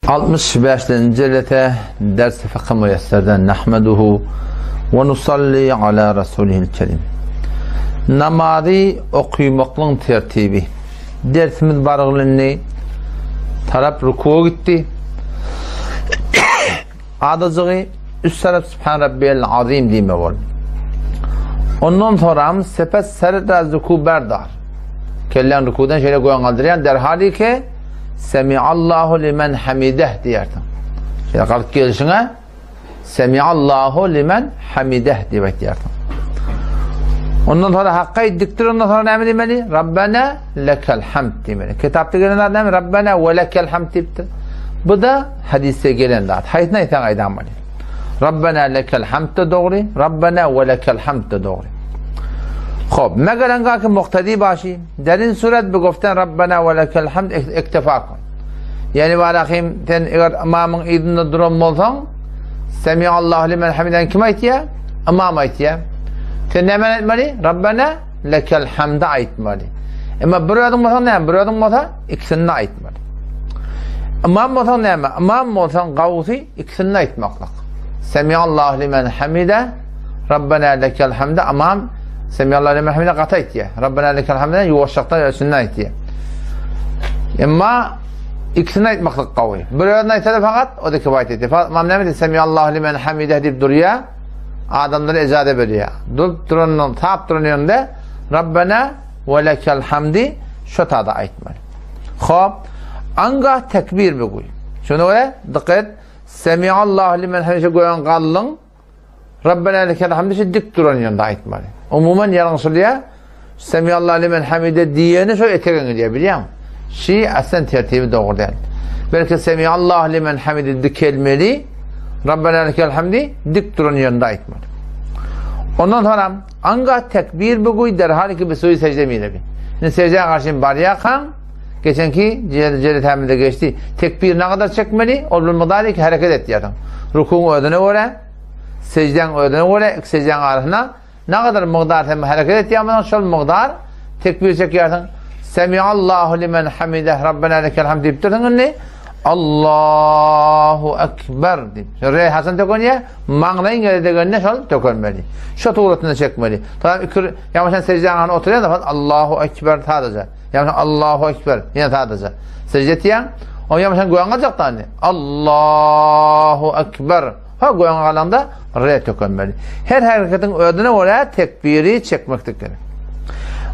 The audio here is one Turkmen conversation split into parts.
65. Jelese ders fıkh müyesserden nahmeduhu ve nusalli ala rasulihil kerim. Namazy okymaklyň tertibi. Dersimiz bargylyny tarap rukuwa gitdi. Adajygy üst tarap Sübhan Rabbiyel Azim diýme bol. Ondan soram sepes serda ruku berdar. Kellen rukudan şeýle göň galdyrýan derhal ki Semiallahu limen hamideh diýersiň. Şeýle galyp gelişiňe Semiallahu limen hamideh diýip aýtýarsyň. Ondan sonra hakka dikdir ondan sonra näme diýmeli? Rabbena lekel hamd diýmeli. Kitapda gelen zat näme? Rabbena we lekel hamd diýipdir. Bu da hadisde gelen zat. Haýsyny aýtsaň aýdamaly. Rabbena lekel hamd da dogry, Rabbena we lekel hamd da dogry. Hop, meger enga ki muqtadi başi, derin suret bi goften Rabbena we lekel hamd iktifa kun. Yani varahim sen eger imamyň yzynda duran bolsaň, Semiallahu limen hamiden kim aýtýar? Imam aýtýar. Sen näme aýtmaly? Rabbena lekel hamda aýtmaly. Emma bir özüň bolsaň näme? Bir özüň bolsa ikisini de aýtmaly. Imam bolsaň näme? Imam bolsaň gawsy ikisini de aýtmaklyk. Semiallahu limen hamide Rabbena lekel hamda imam Semiallahu limen hamide gaty aýtýar. Rabbena lekel hamda ýuwaşjakdan özünden aýtýar. Emma ikisini aýtmaklyk gawy. Bir özüni aýtsa fakat o da kifaýet etdi. Fakat imam näme diýdi? Semiallahu limen hamide diýip durýar. Adamlara ejazet berýär. Durup durandan, tap duran ýerinde Rabbena we lekel hamdi şo tada aýtmaly. Hop. Anga tekbir bigul. Şuna görä dikkat et. Semiallahu limen hamide gören gallyň Rabbena lekel hamdi şu dik duran ýerinde aýtmaly. Umuman ýalňyşylýar. Semiallahu limen hamide diýeni şo etegin gidýär, bilýäňmi? Şi aslan tertibi dogry däl. Belki Semiallahu limen hamide dikelmeli, Rabbena lekel hamdi dik duran ýerinde aýtmaly. Ondan sonra anga tekbir buguý derhal ki bi suyu secde mirebi. Şimdi secdeye karşı barýarkaň geçenki jeletämizde geçdi. Tekbir ne kadar çekmeli? Ol bir mukdar ki hareket et diýýärsiň. Rukuň özüne görä, secdäň özüne görä, iki secdäň arasynda ne kadar mukdar sen hareket etýän bolsaň, şol mukdar tekbir çekýärsiň. Semiallahu limen hamideh Rabbena lekel hamd diýip dursuň indi. Allahu ekber diýip. Re hasan tökönýär, maňlaýyň ýere degende şol tökönmeli. Şo suratynda çekmeli. Tamam iki ýa sen secdäň arasynda oturýan da Allahu ekber sadaja. Ýa Allahu ekber ýene sadaja. Secde etýän, o ýa sen göňe galjak da Allahu ekber. Ha göňe galanda re tökönmeli. Her hareketiň özüne görä tekbiri çekmeklik gerek.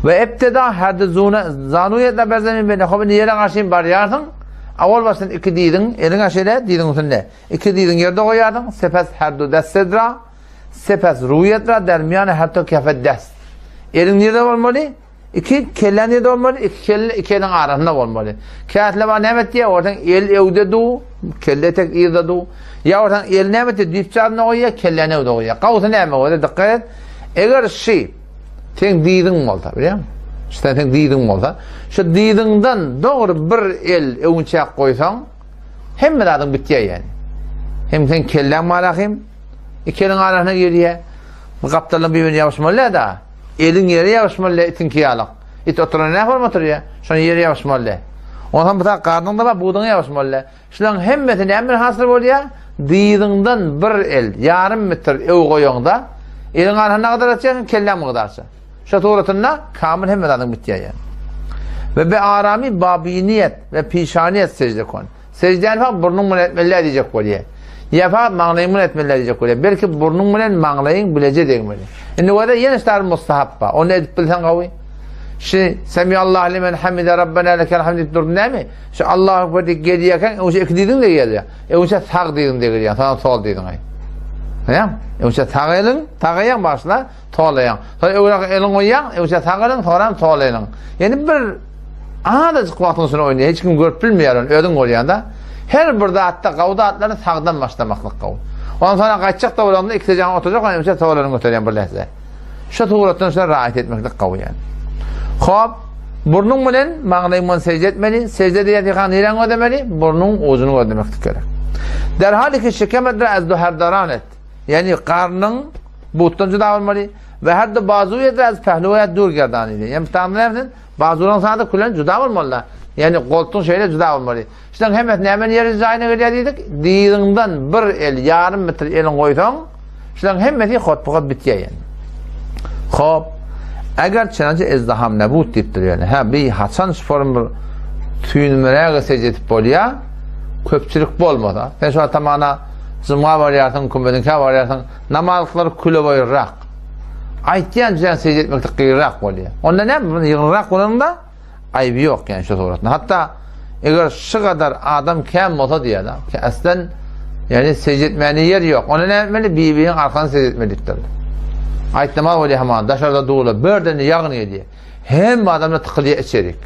Ve ebteda hadde zuna zanuýetla berzemin bene hobini ýere garşy barýarsyň. Awal başdan iki diziň, eliň şeýle diziň üstünde. Iki diziň ýerde goýarsyň. Sepes haddu destedra, sepes ruýetra dermiýane hatto kefe dest. Eliň nirde bolmaly? Iki kelle nirde bolmaly? Iki kelle iki eliň arasynda bolmaly. Käsle bar näme etýär? Ortaň el öwde du, kelle tek yzda du. Ýa ortaň el näme etýär? Düýp çadyna goýýar, kelleni öwde goýýar. Gawsy näme bolýar? Dikkat et. Eger şi seň diziň bolsa, bilýäňmi? Şu sen seň diziň bolsa, şu diziňden dogry bir el öwünçäk goýsaň, hemme zadyň bitýär ýani. Hem sen kelläň bar ahim, iki eliň arasyna girýär. Bu gapdaldan bir-birine ýapyşmaly da. Eliň ýere ýapyşmaly itiňki ýalyk. It oturan näme bolup oturýar? Şonuň ýere ýapyşmaly. Onsoň bu zat garnyňda bar, buduňa ýapyşmaly. Şularyň hemmesi näme bilen hasyl bolýar? Dyzyňdan bir el, ýarym metr öw goýaňda, eliň arasyna ne gadar açýarsyň, kelläň mygdarça. Şo suratynda kamil hemme zadyň bitýär ýani. Ve be arami babiniýet ve pişaniýet secde kon. Seždäni fakat burnuň bilen etmeli diýjek bolýar. Ýa fakat maňlaýyň bilen etmeli diýjek bolýar. Belki burnuň bilen maňlaýyň bileje degmeli. Indi bolsa ýene ştar mustahap bar. Ony edip bilseň gawy. Şi Semiallahu limen hamide Rabbena lekel hamd diýip durdun näme? Şu Allahu ekber diýip gelýärkäň, öňçe iki diýdiň de gelýär. Öňçe sag diýdiň de gelýär. Soň sol diýdiň aý. Hä? Öňçe sag eliň, sag aýaň başla, sol aýaň. Soň öwrak eliň goýýaň, öňçe sag eliň, soňram sol eliň. Ýani bir Azajyk wagtyň içinde oýnaýar. Hiç kim görüp bilmeýär ony, özüň görýäň-de. Her bir zatda gawy zatlary sagdan başlamaklyk gawy. Ondan soňra gaýtjak da bolanda ikisi jaň oturjak, ony hemişe sowalaryny göterýän bir lähze. Şu suratdan şuna rahat etmeklik gawy ýani. Hop, burnuň bilen maňlaýyň bilen sejde etmeli. Sejde diýen ýa niräň gözlemeli? Burnuň ujuny gözlemeklik gerek. Derhal iki şikemedir az duhardaran et. Ýani garnyň butdan juda bolmaly we her de bazuýa az pehluwa dur gerdan idi. Ýani tamam Bazuran sada külen juda bolmaly. Ýagny goltuň şeýle juda bolmaly. Şularyň hemmesi näme ýeri jaýyna gelýär diýdik? Dyzyňdan bir el, ýarym metr eliň goýsaň, şularyň hemmesi hotbuga bitýär ýani. Hop. Eger çenançe ezdaham nebut diýipdir ýani. Hä, bi haçan şu form bir tüýnümiräge secde edip bolýar? Köpçülik bolmasa. Sen şu atamana juma barýarsyň, kümediňkä barýarsyň, namazlyklar küle boýurrak. Aýtýan jüzän secde etmekde gyýrak bolýar. Onda näme? Bunu ýygynrak bolanda aýby ýok ýani şu suratda. Hatda eger şu kadar adam kem bolsa diýýär, ki aslen ýani secde etmäne ýer ýok. Onda näme etmeli? Bir-biriniň arkasyny secde etmeli diýipdir. Aýtnama bolýar haman daşarda dula birden ýagyn gelýär. Hemme adamlar tykylýar içerik.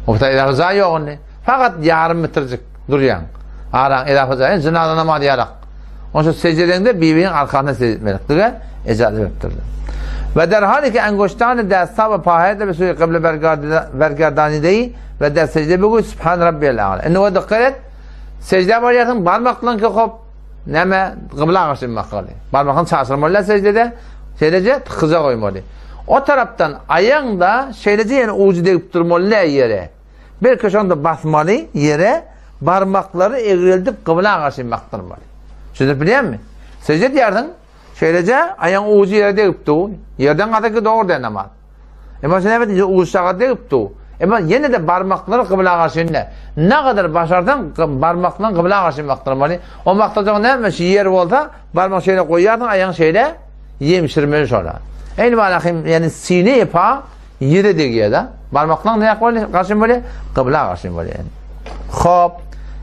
Oňa ilaha jaý ýok indi. Fakat ýarym metrjik durýaň. Araň ilaha jaý, jynaza namazy ýarak. Onça secde edende bir-biriniň arkasyna secde etmeliklige ejaza beripdirler. Ve derhal ki engoştany desta ve pahede ve suyu kıble bergerdanideyi ve der secde bugü Sübhan Rabbiyel A'la. Indi o dikkat et. Secde barýarsyň barmaklaň ki hop näme kybla garşy bakmaly. Barmagyny çaşyrmaly secdede. Şeýleje tykyja goýmaly. O tarapdan aýaň da şeýleje ýene ujy degip durmaly ýere. Belki şonda basmaly ýere barmaklary egreldip kybla garşy bakdyrmaly. Düşünip bilýärmi? Secde edýärsiň, şeýleje aýaň ujy ýere degip dur. Ýerden gaza dogry den namaz. Emma sen näme diýjek uç sagat degip dur. Emma ýene-de barmaklary kybla garşy indi. Ne kadar başarsaň barmaklaryň kybla garşy bakdyrmaly. O bakdyrjagyň näme şu ýer bolsa barmak şeýle goýýarsyň aýagyň şeýle ýemşirmeli şona. Eýni balahym ýani sine epa ýere degýär-de. Barmaklaryň näme bolýar? Garşy bolýar? Kybla garşy bolýar. Hop.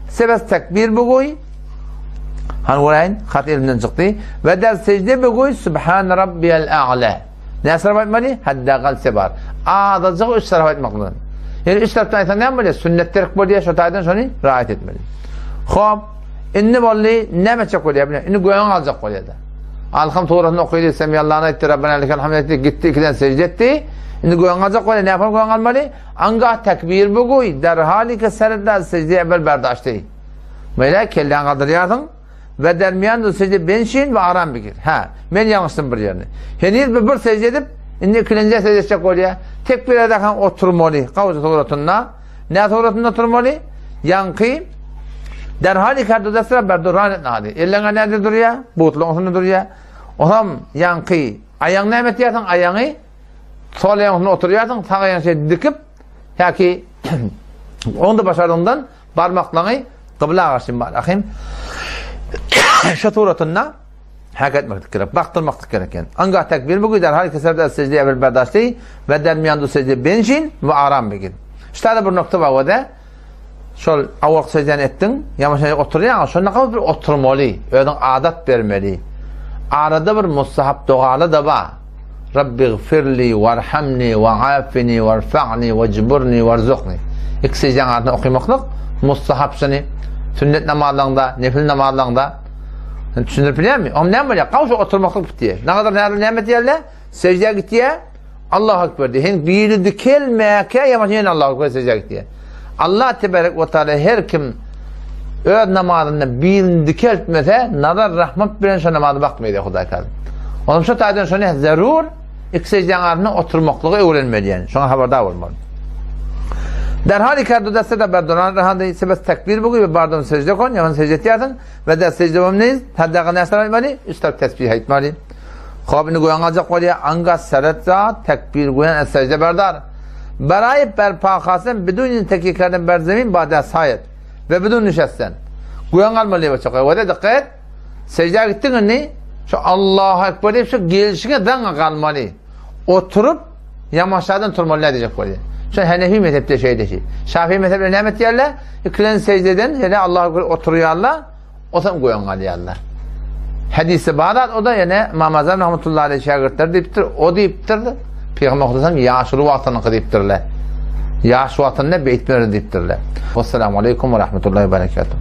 Sebes tekbir bugoý. Han göräýin, hat elimden çykdy. Ve der secde bugoý Subhan rabbiyal a'la. Näçe tarap aýtmaly? Hadda galse bar. Azajyk üç tarap aýtmak bilen. Ýani üç tarapdan aýtsaň näme bolýar? Sünnet terk bolýar, şo taýdan şony raýat etmeli. Hop, indi boldy, näme etjek bolýar bilen? Indi göwün aljak bolýar-da. Alham surasyny okydy, Semiyallahny aýtdy, Rabbena lekel hamd aýtdy, gitdi, ikiden secde etdi. Indi göwün aljak bolýar, näme göwün almaly? Anga tekbir buguý, derhalike serda secde evvel berdaşdy. Böyle kelläňi galdyrýarsyň. Ve dermiyan du secde benşin ve aram bigir. Ha, men ýalňyşdym bir ýerini. Heniz bir, bir secde edip, indi ikinji secde etjek bolýar. Tekbir ederken oturmaly. Gawja suratynda. Ne suratynda oturmaly? Ýaňky derhal ikarda desra berduran etnadi. Elleňe näde durýar? Butlaryň üstünde durýar. Osam ýaňky aýaň näme etýärsiň? Aýaňy sol aýagyň üstünde oturýarsyň, sag aýagyňy şeýle dikip, ýa-ki onda başardygyňdan Barmaklaňy kybla garşy barahim. Şu suratynda hak etmeklik gerek, bakdyrmaklyk gerek yani. Anga tekbir bu gider her keserde secde evvel berdaşty ve dermiyandu secde benşin ve aram begin. Ştada bir nokta var o da şol awak secden etdiň, ýamaşa oturýaň, şonda gawy bir oturmaly, özüň adat bermeli. Arada bir mustahap dogaly da bar. Rabbiğfirli warhamni we'afini werfa'ni wejburni werzukni. İki secdäň arasynda okymaklyk mustahap şuny sünnet namazlaryňda, nefil namazlaryňda sen düşündirip bilýärmi? Oňa näme bolýar? Gawşa oturmaklyk bitýär. Ne kadar näme näme diýerler? Secdä gitýär. Allahu ekber diýär. Hen biri dikelmäkä ýa ýene Allahu ekber secdä gitýär. Allah tebarek we taala her kim öz namazynda birini dikeltmese, nazar rahmat bilen şo namazy bakmaýar diýýär Hudaý Taala. Onuň şu taýdan şony zerur iki secdäň arasynda oturmaklygy öwrenmeli ýani. Şoňa habardar bolmaly. Derhal ikardu deste de berduran rahandy sebes tekbir bugy ve bardon secde kon, ýagny secde etýärsiň ve der secde bomneyiz, taddaga näsler aýtmaly? Üç tarap tesbih aýtmaly. Hop indi goýan galjak bolýar. Anga seret tekbir goýan secde berdar. Beraý berpakasyn bidun tekikerden ber zemin bada saýet we bidun nişesten. Göň almaly diýip çykýar. Wede dikkat et. Secdä gitdiň indi şu Allahu ekber diýip şu gelişiňe daňa galmaly. Oturyp ýamaşadan turmaly diýjek bolýar. Şu Hanefi mezhepde şeýle şey. Şafii mezhepde näme etýärler? Ikilen secdeden hele Allahu ekber oturýarlar. Osam göň galýarlar. Hadisi bar o da ýene Imam Azam rahmetullahi aleyh şägirtleri diýipdir, o diýipdir, Pygamber Muhammed ýaşuly wagtynyňky diýipdirler. Ýaş wagtynda beýtmeli diýipdirler. Wassalamu aleýkum we rahmetullahi we berekatuh.